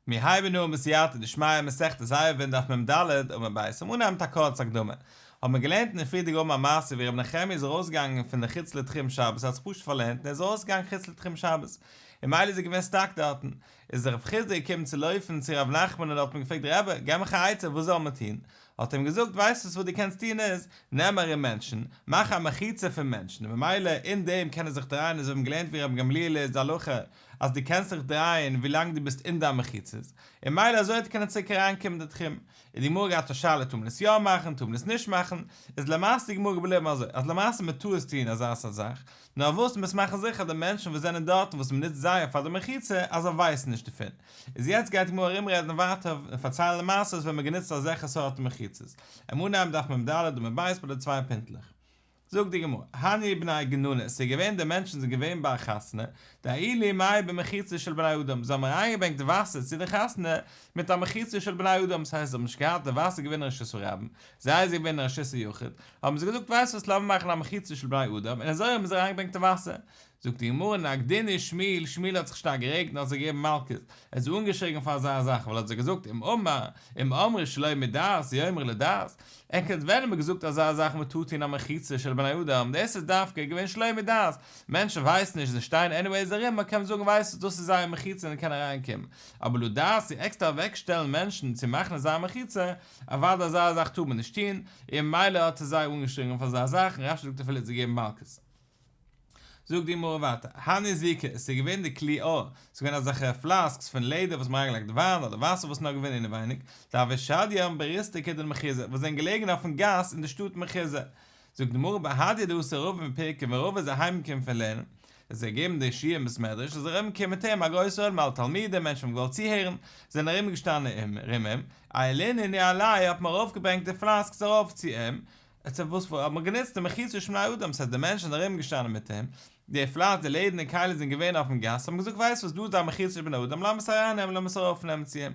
מיר הייבן אן בסייעתא דשמיא מסכת עירובין דף מ ד עמוד ב', אנהייבן מיט א קורצע הקדמה, האבן מיר געלערנט אין די פריערדיגע עמוד א מעשה ווי רבי נחמיה איז ארויסגעגאנגען פון די חוץ לתחום שבת ער האט זיך פשוט פארלערנט און ער איז ארויסגעגאנגען חוץ לתחום שבת און מילא איז ער געווען stuck דארטן, איז רב חסדא געקומען צו לויפן צו רב נחמן און האט אים געפרעגט רבי געב מיך א עצה וואס זאל מען טון, האט ער אים געזאגט ווייסט וואס וואס דו קענסט טון איז, נעם ארום מענטשן, מאך א מחיצה פון מענטשן און ממילא אין דעם קענען זיך דרייען אזוי ווי מיר האבן געלערנט ווי רבי גמליאל איז די הלכה אז דו קענסט זיך דרייען ווילאנג דו ביסט אין דיין מחיצות, און מילא אזוי וועט קענען צוריק אריינקומען די תחום. איז די גמרא געהאט א שאלה טאר מען עס יא מאכן טאר מען עס נישט מאכן, איז למעשה די גמרא געבליבן אזוי אז למעשה מען טאר עס טון אזא סארט זאך, נאר וואס מ'מוז מאכן זיכער די מענטשן וואס זענען דארטן וואס מ'נוצט זייער פאר די מחיצה אז זיי ווייסן נישט דערפון. איז יעצט גייט די גמרא ארומרעדן ווייטער און פארציילן למעשה ווען מען גענוצט אזעלכע סארט מחיצות. אנהייבן דף מ ד עמוד ב' ביי די צוויי פינטלעך. זאגט די גמרא, הני בני גננא, עס איז געווען די מענטשן זענען געווען ביי א חתונה, דעילו מיא במחיצה של בני אדם, זיי האבן אריינגעברענגט וואסער צו די חתונה מיט א מחיצה של בני אדם, ס'הייסט זיי האבן נישט געהאט די וואסער געווען אין רשות הרבים, זיי איז געווען אין רשות היחיד, האבן זיי געזאגט ווייסט וואס לאמיר מאכן א מחיצה של בני אדם, און אזוי האבן זיי אריינגעברענגט די וואסער. זאגט די גמרא, נגדינהו שמואל, שמואל האט זיך שטארק גערעגט און האט זיי געגעבן מלקות, ער האט זיי אנגעשריגן פאר אזא זאך, ווייל ער האט זיי געזאגט אם אמר, אם אמרו שלא מדעת יאמרו לדעת, ענק האט ווען האט געזאגט אזא זאך מען טאר טון א מחיצה של בני אדם, דאס איז דווקא געווען שלא מדעת, מענטשן ווייסן נישט זיי שטייען anyways ארום מען קען זאגן ווייסט וואס דאס איז זייער מחיצה און קען אריין קומען, אבער לדעת צו עקסטער אוועק שטעלן מענטשן צו מאכן אזא מחיצה, אוודאי אזא זאך טאר מען נישט טון, און ממילא האט ער זיי אנגעשריגן אויף אזא זאך, און רשי זאגט אפילו צו געבן מלקות. זאגט די גמרא ווייטער, הני זיקי, עס איז געווען די כלי עור, עס איז געווען אזעלכע flasks פון לעדער וואס מען אריינגעלייגט וויין אדער וואסער וואס נאר געווען אינעווייניג, דהוו שדיין בריסתא כדמחוזא, וואס זענען געלעגן אויפן גאס אין די שטאט מחוזא. זאגט די גמרא בהדיא דאתא רבא מפירקא ווען רבא איז אהיימגעקומען פון לערנען, איז ער געגעבן די שיעור אין בית מדרש, איז ארומגעקומען מיט אים א גרויסע עולם אלע תלמידים, מענטשן האבן געוואלט צוהערן, זענען ארומגעשטאנען ארום אים, עיילינהו ניהליה האט מען ארויפגעברענגט די flasks ארויף צו אים, עס איז וואס האט מען גענוצט די מחיצה של בני אדם, ס'הייסט די מענטשן זענען ארום געשטאנען מיט אים, די פלאץ די לעדערנע כלים זענען געווען אויפן גאס, האבן געזאגט ווייסט וואס דא איז א מחיצה של בני אדם לאמיר עס אריין נעמען לאמיר עס ארויף נעמען צו אים.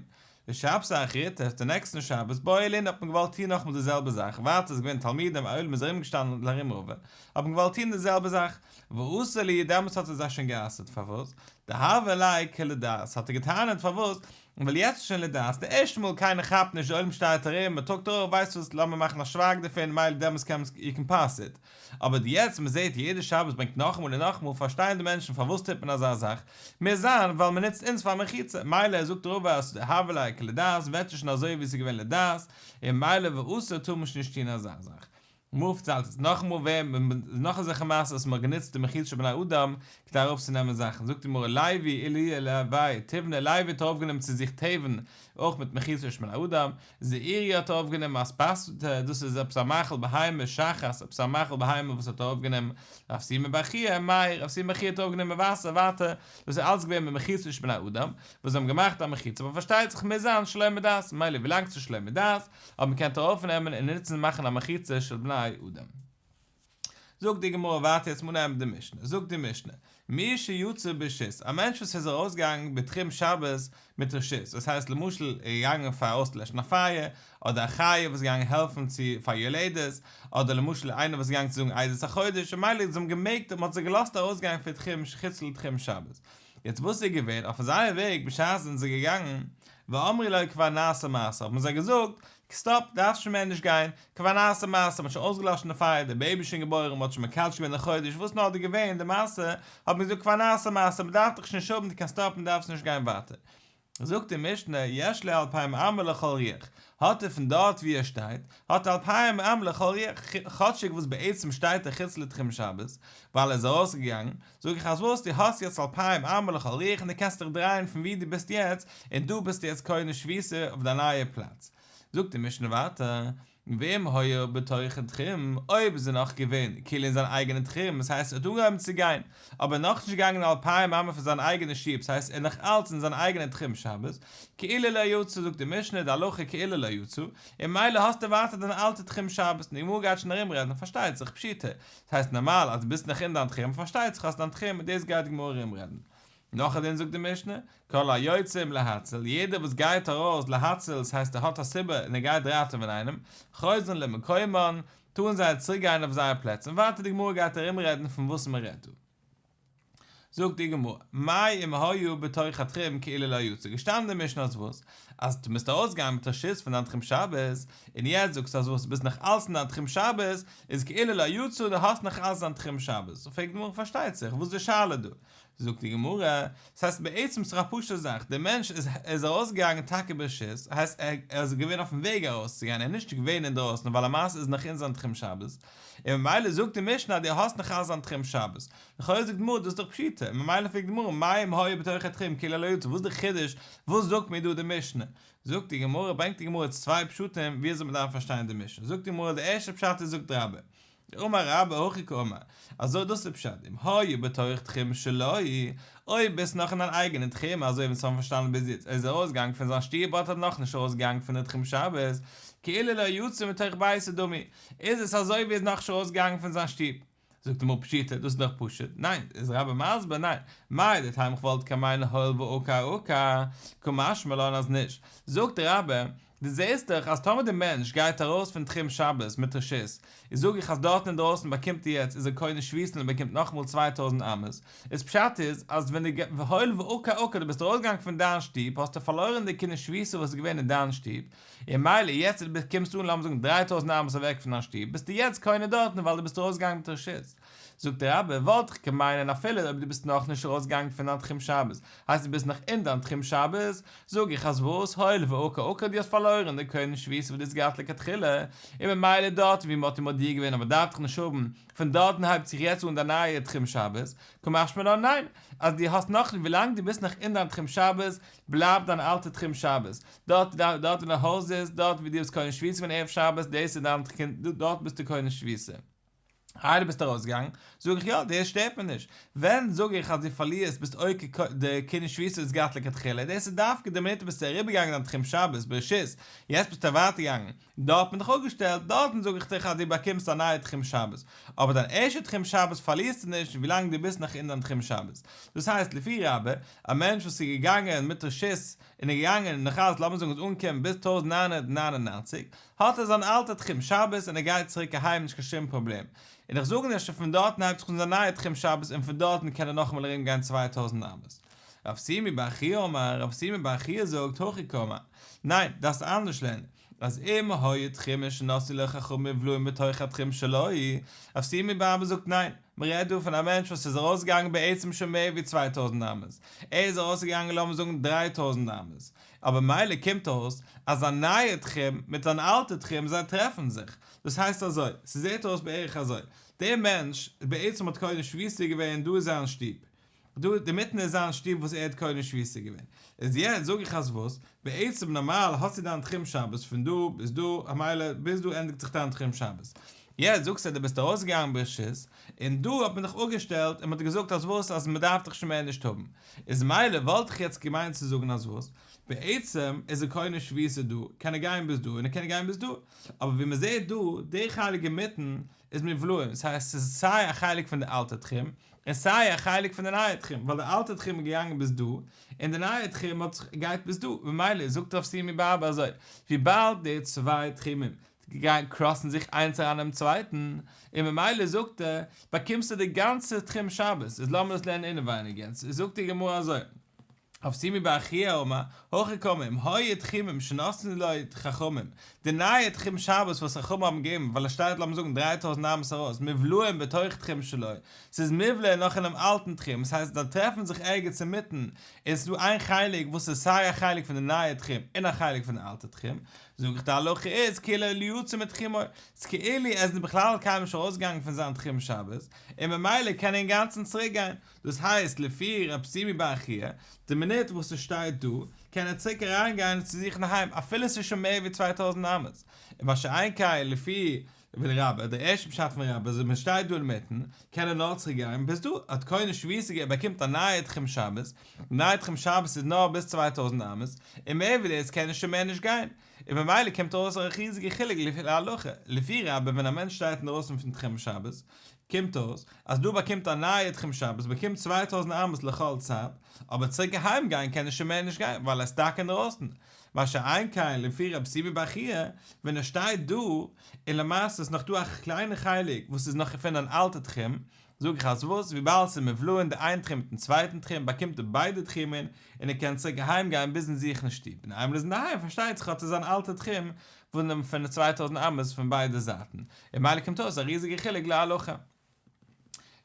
לשבתא אחריתא, די נעקסטן שבת בעו לינהו האט מען געוואלט טון נאכאמאל די זעלבע זאך, ווייטער איז געווען תלמידים א עולם איז ארום געשטאנען ארום רבא, האט מען געוואלט טון די זעלבע זאך, ואסר להו דעמאלטס האט ער זיי שוין גע'אסר'ט פארוואס? דהוה ליה כלדעת האט ער געטענה'ט פארוואס ווייל יעצט איז שוין לדעת, די ערשטע מאל קיינער כאפט נישט, די עולם שטייט ארום, מען טראגט ארויף, ווייסט וואס, לאמיר מאכן א שווייג דערפון, מילא דעמאלטס קען מען, you can pass it. אבער די יעצט מען זעט יעדע שבת ברענגט נאכאמאל און נאכאמאל, פארשטייען די מענטשן פארוואס טוט מען אזא זאך, מוז זיין ווייל מען נוצט אונז פאר מחיצה, מילא זאגט רבא אז הוה ליה כלדעת ווערט שוין אזוי ווי עס איז געווען לדעת, און מילא ואסור טאר מען שוין נישט טון אזא זאך. מוף ציילט עס נאכאמאל ווער נאך אזעלכע מעשות וואס מ'האט גענוצט די מחיצה של בני אדם כדי ארויפצונעמען זאכן, זאגט די גמרא לוי עייליה להויה תיבנא לוי האט ארויפגענומען צו זיך תבן אויך מיט מחיצה של בני אדם, זעירי האט ארויפגענומען אספסתא דאס איז עפעס א מאכל בהמה שחת עפעס א מאכל בהמה וואס האט ארויפגענומען רב שימי בר חייא מיא רב שימי בר חייא האט ארויפגענומען וואסער ווייטער דאס איז אלץ געווען מיט מחיצה של בני אדם וואס זיי האבן געמאכט א מחיצה אבער פארשטייט זיך מוז זיין שלא מדעת מילא ווילאנג ס'איז שלא מדעת אבער מען קען ארויפנעמען און נוצן מאכן א מחיצה של בני אדם. זאגט די גמרא ווייטער יעצט מ'נעמט די משנה, זאגט די משנה, מי שיצא ברשות, א מענטש וואס איז ארויסגעגאנגען בתחום שבת מיט רשות, דאס הייסט למשל ער איז געגאנגען פאר אויסלעשן א פייער, אדער א חיה וואס איז געגאנגען העלפן צו פאר יולדת, אדער למשל איינער וואס איז געגאנגען צו זאגן עדות החודש, ממילא זיי האבן געמעגט און מען האט זיי געלאזט ארויסגיין פון תחום חוץ לתחום שבת. יעצט וואס איז געווען אויף זייער וועג בשעת זענען זיי געגאנגען, ואמרו לו כבר נעשה מעשה, האט מען זיי געזאגט, stop, דארפסט שוין מער נישט גיין, כבר נעשה מעשה, מען האט שוין אויסגעלאשן די פייער, די baby איז שוין געבוירן, מען האט שוין מקדש געווען די חודש, וואס נאר איז געווען די מעשה, האט מען געזאגט כבר נעשה מעשה, מען דארף דיך שוין נישט האבן, דו קענסט stop ן, דארפסט נישט גיין ווייטער. זאגט די משנה, יש לו אלפיים אמה לכל רוח, האט ער פון דארט ווי ער שטייט, האט אלפיים אמה לכל רוח, כאטשיג וואס בעצם שטייט ער חוץ לתחום שבת, ווייל ער איז ארויסגעגאנגען, זאג איך אז וואס, דו האסט יעצט אלפיים אמה לכל רוח און דו קענסט דיך דרייען פון ווי דו ביסט יעצט, און דא ביסטו יעצט קונה שביתה אויף דיין נייע פלאץ. זאגט די משנה ווייטער, ואם היה בתוך התחום, אויב איז ער נאך געווען כאילו אין זיין אייגענע תחום, עס הייסט ער האט אנגעהויבן צו גיין, אבער נאכנישט געגאנגען אלפיים אמה פון זיין אייגענע שטוב, ס'הייסט ער איז נאך אלץ אין זיין אייגענע תחום שבת, כאילו לא יצא, זאגט די משנה די הלכה כאילו לא יצא, און מילא האסטו ווייטער דיין אלטע תחום שבת, און די גמרא גייט שוין ארום רעדן, פארשטייט זיך פשיטא, ס'הייסט נארמאל אז דו ביסט נאך אין דיין תחום, פארשטייט זיך אז דיין תחום, און דאס גייט די גמרא ארום רעדן. נאך א דין זאגט די משנה, כל היוצאים להציל, יעדער וואס גייט ארויס להציל, ס'הייסט ער האט א סיבה און ער גייט ראטעווען איינעם, חוזרין למקומן, טארן זיי צוריק גיין אויף זייער פלעצער, און ווייטער די גמרא גייט ארום רעדן פון וואס מען רעדט דא. זאגט די גמרא, מאי אם היה בתוך התחום כאילו לא יצא, געשטאנען אין די משנה אז וואס? אז דו ביסט ארויסגעגאנגען מיט רשות פון דיין תחום שבת, און יעצט זאגסטו אז וואס, ביסט נאך אלץ אין דיין תחום שבת, איז כאילו לא יצא, דו האסט נאך אלץ דיין תחום שבת. פרעגט די גמרא פארשטייט זיך, וואס איז די שאלה דא? זאגט די גמרא, ס'הייסט בעצם ס'איז דאך א פשוט'ע זאך, דער מענטש איז איז ארויסגעגאנגען טאקע ברשות, הייסט ער איז געווען אויפן וועג ארויסצוגיין, ער איז נישט געווען אינדרויסן ווייל למעשה איז נאך אין זיין תחום שבת, און ממילא זאגט די משנה אז דו האסט נאך אלץ דיין תחום שבת. לכאורה זאגט די גמרא דאס איז דאך פשיטא, און ממילא פרעגט די גמרא מאי אם היה בתוך התחום כאילו לא יצא, וואס איז די חידוש, וואס זאגט מיר דא די משנה? זאגט די גמרא, ברענגט די גמרא צוויי פשטים ווי אזוי מ'דארף פארשטיין די משנה, זאגט די גמרא די ערשטע פשט איז זאגט רבה, אמר רבה הכי קאמר, אזוי דאס איז פשט, אם היה בתוך תחום שלו, אויב ביסט נאך אין דיין אייגענע תחום, אזוי ווי אונז האבן פארשטאנען ביז יעצט, ער איז ארויסגעגאנגען פון זיין שטוב באט ער האט נאכנישט ארויסגעגאנגען פון די תחום שבת, כאילו לא יצא מתוך ביתו דמי, איז עס אזוי ווי ער איז נאכנישט ארויסגעגאנגען פון זיין שטוב. זאגט די גמרא פשיטא, דאס איז דאך פשוט, ניין, איז רבה מסביר, ניין, מהו דתימא איך וואלט קען מיינען הואיל ועקר עקר, קא משמע לן אז נישט, זאגט רבה, דו זעסט דאך אז טאמער די מענטש גייט ארויס פון תחום שבת מיט רשות, איז זאג איך אז דארטן אינדרויסן באקומט ער יעצט איז ער קונה שביתה און באקומט נאכאמאל 2000 אמות, איז פשט איז אז ווען דו הואיל ועקר עקר דו ביסט ארויסגעגאנגען פון דיין שטוב האסטו פארלוירן די קנין שביתה וואס איז געווען אין דיין שטוב, און מילא יעצט דו קומסט אן לאמיר זאגן 3000 אמות אוועק פון דיין שטוב ביסטו יעצט קונה דארטן ווייל דו ביסט ארויסגעגאנגען מיט רשות. זאגט רבה, וואלט איך קען מיינען אפילו אויב דו ביסט נאכנישט ארויסגעגאנגען פון דיין תחום שבת, הייסט דו ביסט נאך אין דיין תחום שבת, זאג איך אז וואס, הואיל ועקר עקר דו האסט פארלוירן די קנין שביתה וואס דו האסט געהאט לכתחילה, און ממילא דארט ווי מ'האט דיר מודיע געווען אז מ'דארף דיך נישט האבן, פון דארטן הייבט זיך יעצט אן דיין נייע תחום שבת, קא משמע לן ניין, אז דו האסט נאך, ווילאנג דו ביסט נאך אין דיין תחום שבת, בלייבט דיין אלטע תחום שבת, דארט דארט ווי דיין הויז איז, דארט ווי דו ביסט קונה שביתה געווען ערב שבת, דאס איז דיין דארט ביסטו קונה שביתה. איי דו ביסט ארויסגעגאנגען? זאג איך יא, דאס שטערט מיר נישט. ווען זאג איך אז דו פארלירסט ביסט עוקר די קנין שביתה וואס געהאט לכתחילה, דאס איז דווקא די מינוט דו ביסט אריבערגעגאנגען דיין תחום שבת ברשות, יעצט ביסטו ווייטער געגאנגען, דארט האט מען דיך אפגעשטעלט, דארטן זאג איך דיך אז דו באקומסט א נייע תחום שבת, אבער דיין ערשטע תחום שבת פארלירסטו נישט ווילאנג דו ביסט נאך אין דיין תחום שבת. דאס הייסט לפי רבה, א מענטש וואס איז געגאנגען מיט רשות און איז געגאנגען און נאך אלץ לאמיר זאגן איז אנגעקומען ביז 1999, האט ער זיין אלטע תחום שבת און ער גייט צוריק אהיים נישט קיין שום פראבלעם. און איך זאג נישט אז פון דארטן הייבט זיך אן זיין נייע תחום שבת און פון דארטן קען ער נאכאמאל ארום גיין 2000 אמות. רב שימי בר חייא אמר, רב שימי בר חייא זאגט, הכי קאמר, ניין, דארפסט אנדערש לערנען, אז אם היו תחומין שנתנו לו חכמים מובלעים בתוך התחום שלו, רב שימי בר אבא זאגט ניין, מען רעדט דא פון א מענטש וואס איז ארויסגעגאנגען בעצם שוין מער ווי 2000 אמות, ער איז ארויסגעגאנגען לאמיר זאגן 3000 אמות, אבער מילא קומט אויס אז זיין נייע תחום מיט זיין אלטע תחום זיי טרעפן זיך, דאס הייסט אזוי, ס'זעט אויס בערך אזוי, דער מענטש בעצם האט קונה שביתה געווען דא איז זיין שטוב, דא אינמיטן איז זיין שטוב וואס ער האט קונה שביתה געווען, איז יעצט זאג איך אז וואס, בעצם נארמאל האסטו דיין תחום שבת פון דא ביז דא, מילא ביז דא ענדיגט זיך דיין תחום שבת, יעצט זאגסטו אז דו ביסט ארויסגעגאנגען ברשות, און דא האט מען דיך אפגעשטעלט און מען האט געזאגט אז וואס אז מען דארף דיך שוין מער נישט האבן, איז מילא וואלט איך יעצט געמיינט צו זאגן אז וואס, בעצם איז ער קונה שביתה דא, קען ער גיין ביז דא און ער קען גיין ביז דא, אבער ווי מען זעט דא, די חלק אינמיטן איז מובלעים, ס'הייסט ס'איז סיי א חלק פון די אלטע תחום, און סיי א חלק פון די נייע תחום, ווייל די אלטע תחום איז געגאנגען ביז דא, און די נייע תחום האט זיך גייט ביז דא, ממילא זאגט רב שימי בר אבא אזוי, וויבאלד די צוויי תחומים גייען cross ן זיך איינס אריין אינעם צווייטן, און ממילא זאגט ער, באקומסטו די גאנצע תחום שבת, איז לאמיר דאס לערנען אינעווייניג יעצט, זאגט די גמרא אזוי, רב שימי בר חייא אמר, הכי קאמר, אם היו תחומים שנתנו לו חכמים, די נייע תחום שבת וואס חכמים האבן געגעבן, ווייל עס שטייט לאמיר זאגן 3000 אמות ארויס, מובלעים בתוך תחום שלו, ס'איז מובלע נאך אינעם אלטן תחום, עס הייסט זיי טרעפן זיך ערגעץ אינמיטן, און עס איז דא איין חלק וואס איז סיי א חלק פון די נייע תחום און א חלק פון די אלטע תחום, זאג איך די הלכה איז כאילו לא יצא מתחומו, ס'איז כאילו ער איז בכלל קיינמאל נישט ארויסגעגאנגען פון זיין תחום שבת, און ממילא קען ער אינגאנצן צוריק גיין, דאס הייסט לפי רב שימי בר חייא, די מינוט וואס עס שטייט דא, קען ער צוריק אריינגיין צו זיך אינדערהיים אפילו עס איז שוין מער ווי 2000 אמות, און מה שאין כן לפי רבה, דער ערשטער פשט פון רבה אז מען שטייט דא אינמיטן, קען ער נאר צוריק גיין ביז דא, האט קונה שביתה ער באקומט א נייע תחום שבת, די נייע תחום שבת איז נאר ביז 2000 אמות, און מער ווי דאס קען ער שוין מער נישט גיין, און ממילא קומט ארויס א ריזיגע חילוק לפי להלכה, לפי רבה ווען א מענטש שטייט אינדרויסן פון תחום שבת, קומט אויס אז דא באקומט א נייע תחום שבת באקומט 2000 אמות לכל צד, אבער צוריק אהיים גיין קען ער שוין מער נישט גיין ווייל ער איז stuck אינדרויסן, מה שאין כן לפי רב שימי בר חייא, ווען ער שטייט דא, און למעשה איז נאך דא א קליינע חלק וואס איז נאך פון אן אלטע תחום, זאג איך אז וואס, וויבאלד ס'איז מובלעין די איין תחום מיטן צווייטן תחום באקומט ער ביידע תחומין און ער קען צוריק אהיים גיין ביז אין זיך אין שטוב, און איינמאל ער איז אינדערהיים פארשטייט זיך האט ער זיין אלטע תחום פון פון די 2000 אמות פון ביידע זייטן, און ממילא קומט אויס א ריזיגע חילוק להלכה.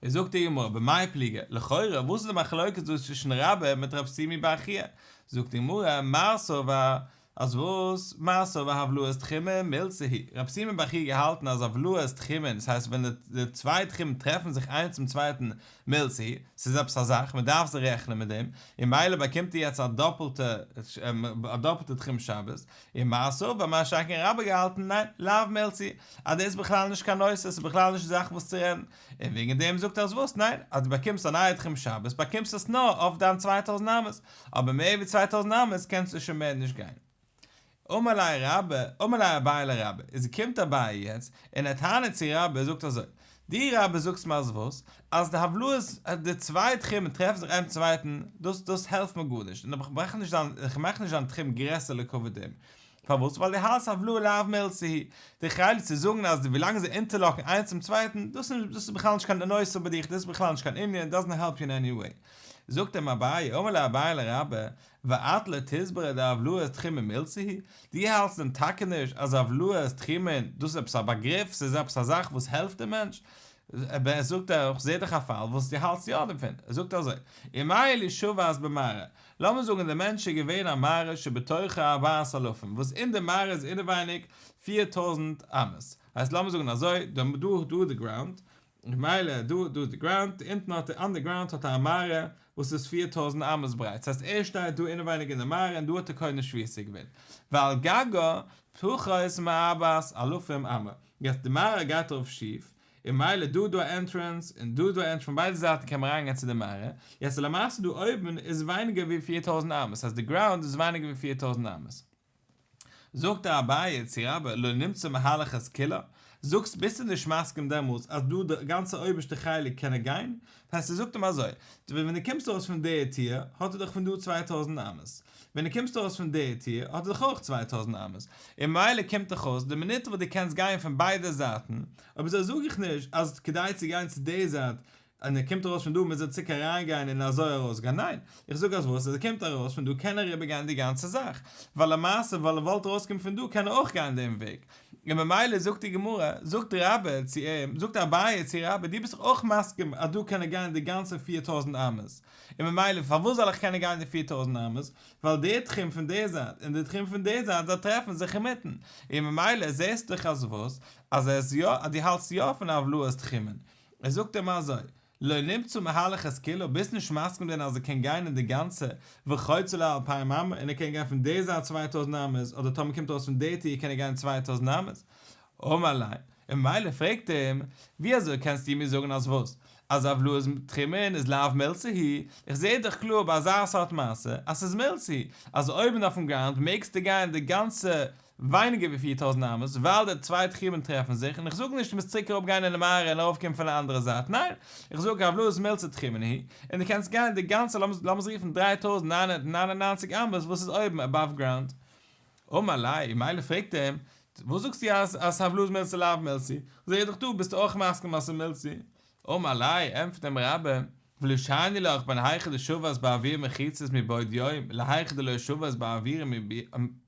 איז זאגט די גמרא במאי פליגי, לכאורה וואס איז די מחלוקת דא צווישן רבה מיט רב שימי בר חייא? זאגט די גמרא, מר סבר, אז וואס? מר סבר הבלעת תחומין מילתא היא, רב שימי בר חייא געהאלטן אז הבלעת תחומין, דאס הייסט ווען די צוויי תחומים טרעפן זיך איינס צום צווייטן מילתא היא, ס'איז עפעס א זאך, מ'דארף זיך רעכענען מיט דעם, און ממילא באקומט ער יעצט א דאפלטע א דאפלטע תחום שבת, און מר סבר מה שאין כן רבה געהאלטן ניין, לאו מילתא היא, אז דאס איז בכלל נישט קיין נושא, ס'איז בכלל נישט די זאך וואס צו רעדן, און וועגן דעם זאגט ער אז וואס, ניין, אז דו באקומסט א נייע תחום שבת באקומסט עס נאר אויף דיין 2000 אמות, אבער מער ווי 2000 אמות קענסטו שוין מער נישט גיין. אמר ליה רבה, אמר ליה אביי לרבה, איז קומט אביי יעצט, און ער טענה'ט צו רבה, ער זאגט אזוי, דו רבה זאגסט מיר אז וואס? אז די הבלעות, די צוויי תחומים טרעפן זיך איינעם צווייטן, דאס דאס העלפט מיר גארנישט, און איך מאך נישט זיין, איך מאך נישט זיין תחום גרעסער לכבוד דעם. פארוואס? ווייל דו האלטסט הבלעה לאו מילתא היא. די חילוק צו זאגן אז ווילאנג זיי interlock ן איינס צום צווייטן, דאס איז דאס איז בכלל נישט קיין נושא ביי דיך, דאס איז בכלל נישט קיין ענין, doesn't help you in any way. זאגט אים אביי, אמר ליה אביי לרבה, ואת לא תסברא דהבלעת תחומין מילתא היא? דו האלטסט דען טאקע נישט אז הבלעת תחומין דאס איז עפעס א באגריף, ס'איז עפעס א זאך וואס העלפט דעם מענטש? אבער זאגט ער, איך זע דאך א פאל וואס דו האלטסט יא דערפון. ער זאגט אזוי, ומאי שבת במערה, לאמיר זאגן דער מענטש איז געווען א מערה שבתוכה ארבעת אלפים, וואס אין די מערה איז אינעווייניג 4000 אמות. הייסט לאמיר זאגן אזוי, דא דא די ground, ממילא דא דא איז די ground, אונטן האט ער underground האט ער א מערה וואס איז 4000 אמות ברייט, ס'הייסט ער שטייט דא אינעווייניג אין די מערה און דא האט ער קונה שביתה געווען, ועל גגה פחות מארבעת אלפים אמה, יעצט די מערה גייט ארויף שיף, און ממילא דא איז דא א entrance און דא איז דא א entrance פון ביידע זייטן קען מען אריינגיין צו די מערה, יעצט למעשה דא אויבן איז ווייניגער ווי 4000 אמות, ס'הייסט די ground איז ווייניגער ווי 4000 אמות. זאגט אביי צו רבה לא נמצא מהלך את כולה, זאגסט ביסטו נישט מסכים דעמאלטס אז דא די גאנצע אויבערשטע חלק קען ער גיין? הייסט ער זאגט אים אזוי, ווען דו קומסט ארויס פון די טיר האט ער דאך פון דא 2000 אמות, ווען דו קומסט ארויס פון די טיר האט ער דאך אויך 2000 אמות, און ממילא קומט דאך אויס די מינוט וואס דו קענסט גיין פון ביידע זייטן, אויב אזוי זאג איך נישט אז כדי צו גיין צו די זייט און ער קומט ארויס פון דא מוז ער צוריק אריינגיין און אזוי ארויסגיין, ניין, איך זאג אז וואס, אז ער קומט ארויס פון דא קען ער אריבערגיין די גאנצע זאך, ווייל למעשה ווייל ער וואלט ארויסקומען פון דא קען ער אויך גיין דעם וועג, און ממילא זאגט די גמרא, זאגט רבה צו אים, זאגט אביי צו רבה, דו ביסט דאך אויך מסכים אז דא קען ער גיין די גאנצע 4000 אמות, און ממילא פארוואס זאל איך קענען גיין די 4000 אמות, ווייל די תחום פון די זייט און די תחום פון די זייט זיי טרעפן זיך אינמיטן, און ממילא זעסט דאך אז וואס, אז ער איז יא, אז דו האלטסט יא פון הבלעת תחומין. ער זאגט אים אזוי, לא נמצא מהלך את כולה, ביסט נישט מסכים דען אז ער קען גיין אין די גאנצע וחוצה לאלפיים אמה, און ער קען גיין פון די זייט 2000 אמות, אדער טאמער קומט ארויס פון די טיר קען ער גיין 2000 אמות. אמר ליה, און ממילא פרעגט ער אים, ווי אזוי קענסטו מיר זאגן אז וואס? אז הבלעת תחומין איז לאו מילתא היא, איך זע דאך קלאר ביי אזא סארט מעשה אז ס'איז מילתא היא, אז אויבן אויפן ground מעגסטו גיין די גאנצע ווייניגער ווי 4000 אמות, ווייל די צוויי תחומין טרעפן זיך, און איך זאג נישט דו מוזט צוריק אראפ גיין אין די מערה און ארויפקומען פון די אנדערע זייט, ניין, איך זאג הבלעת מילתא תחומין היא, און דו קענסט גיין די גאנצע, לאמיר עס רופן 3999 אמות וואס איז אויבן above ground. אמר ליה, ממילא פרעגט ער אים, וואס זאגסטו אז אז הבלעת מילתא לאו מילתא? זעה דאך דא ביסטו אויך מסכים אז ס'איז מילתא. אמר ליה, ענטפערט אים רבה, ולא שאני לך בין היכא דשבת באויר מחיצות מבעוד יום, להיכא דלא שבת באויר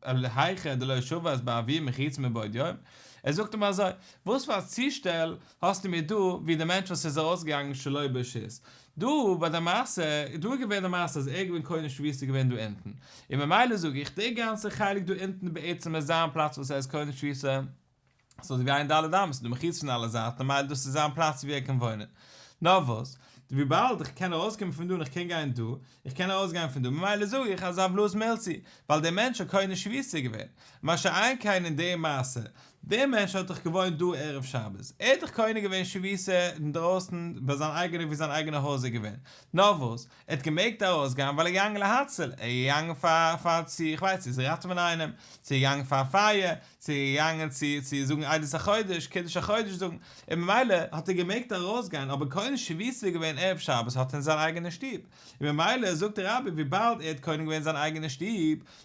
להיכא דלא שבת באויר מחיצות מבעוד יום. ער זאגט אים אזוי, וואס פאר א צושטעל האסטו מיר דא ווי דער מענטש וואס איז ארויסגעגאנגען שלא ברשות? דא ביי די מעשה, דא איז געווען די מעשה אז ער איז געווען קונה שביתה געווען דא אונטן, און ממילא זאג איך, די גאנצע חלק דא אונטן בעצם איז זיין פלאץ וואס ער איז קונה שביתה, ס'איז ווי איין ד' אמות, ס'איז דא מחיצות פון אלע זייטן, ממילא דאס איז זיין פלאץ ווי ער קען וואוינען. נאר וואס, וויבאלד איך קען ארויסקומען פון דא און איך קען גיין דא, איך קען ארויסגיין פון דא, ממילא זאג איך אז הבלעת מילתא, ווייל דער מענטש האט קונה שביתה געווען. מה שאין כן אין די מעשה, דער מענטש האט דאך געוואוינט דא ערב שבת, ער האט דאך קונה געווען שביתה אינדרויסן ביי זיין אייגענע ווי זיין אייגענע הויז איז געווען. נאר וואס, ער האט געמעגט ארויסגיין ווייל ער איז געגאנגען להציל, ער איז געגאנגען פאר פאר צו איך ווייס צו ראטעווען איינעם, צו ער איז געגאנגען פאר א פייער, צו ער איז געגאנגען צו צו זאגן עדות החודש, קידוש החודש זאגן, און ממילא האט ער געמעגט ארויסגיין, אבער קונה שביתה געווען ערב שבת האט ער אין זיין אייגענע שטוב, און ממילא זאגט דער רבי וויבאלד ער האט קונה געווען זיין אייגענע שטוב,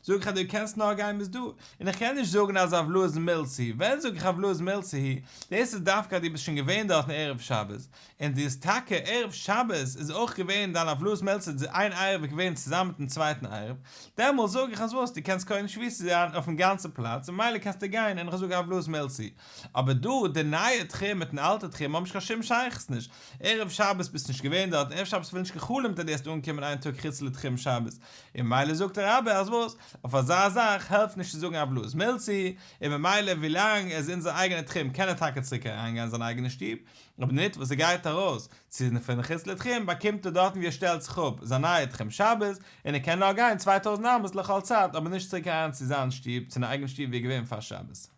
זאג איך אז דו קענסט נאר גיין ביז דא, און איך קען נישט זאגן אז הבלעת מילתא, ווען? ווען זאג איך הבלעת מילתא היא, דאס איז דווקא אז דו ביסט שוין געווען דארטן ערב שבת, און דו איז טאקע ערב שבת איז אויך געווען דיין הבלעת מילתא די איין עירוב איז געווען צוזאמען מיטן צווייטן עירוב, דעמאלס זאג איך אז וואס דו קענסט קונה שביתה זיין אויפן גאנצן פלאץ און ממילא קענסטו גיין און איך זאג הבלעת מילתא היא. אבער דא די נייע תחום מיטן אלטע תחום האבן נישט קיין שום שייכות נישט, ערב שבת ביסט נישט געווען דארט, ערב שבת אפילו נישט גע'חלומ'ט אז דו העסט אנקומען איין טאג חוץ לתחום שבת, און ממילא זאגט רבה אז וואס, אויף אזא זאך העלפט נישט צו זאגן הבלעת מילתא היא, און ממילא ווילאנג ער איז אין זיין אייגענע תחום קען ער טאקע צוריק אריינגיין אין זיין אייגענע שטוב, אבער ניט וואס ער גייט ארויס צו פון חוץ לתחום באקומט ער דארטן ווי ער שטעלט זיך אפ זיין נייע תחום שבת, און ער קען נאר גיין 2000 אמות לכל צד אבער נישט צוריק אריין צו זיין שטוב, צו זיין אייגענע שטוב ווי ער איז געווען פאר שבת.